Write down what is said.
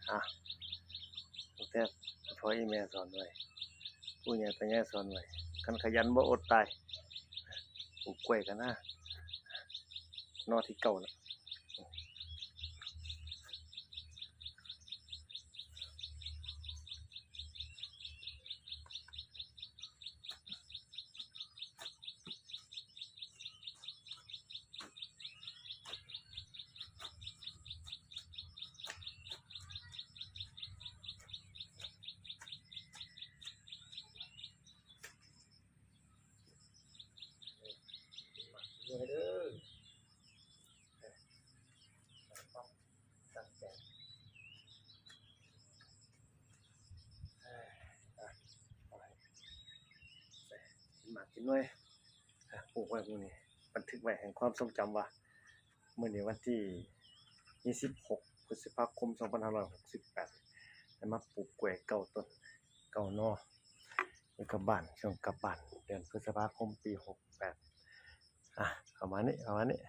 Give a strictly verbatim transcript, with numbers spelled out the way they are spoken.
อ่ะ ตั้งแต่พ่ออีแม่สอนไว้ ปู่ย่าตายายสอนไว้ คันขยันบ่อดตาย ปลูกกล้วยกันนะ หน่อที่เก้านะ เด้อ ตั้งใจ อ่ะ หมากกินหน่วย อ่ะ ปลูกไว้มื้อนี้ บันทึกไว้แห่งความทรงจำว่า มื้อนี้วันที่ยี่สิบหก พฤษภาคม สองพันห้าร้อยหกสิบแปด ได้มาปลูกกล้วยเก้าต้น เก้าหน่อ แล้วกลับบ้าน ช่วงกลับบ้าน เดือนพฤษภาคม ปีหกแปด อ่ะ ประมาณนี้ ประมาณนี้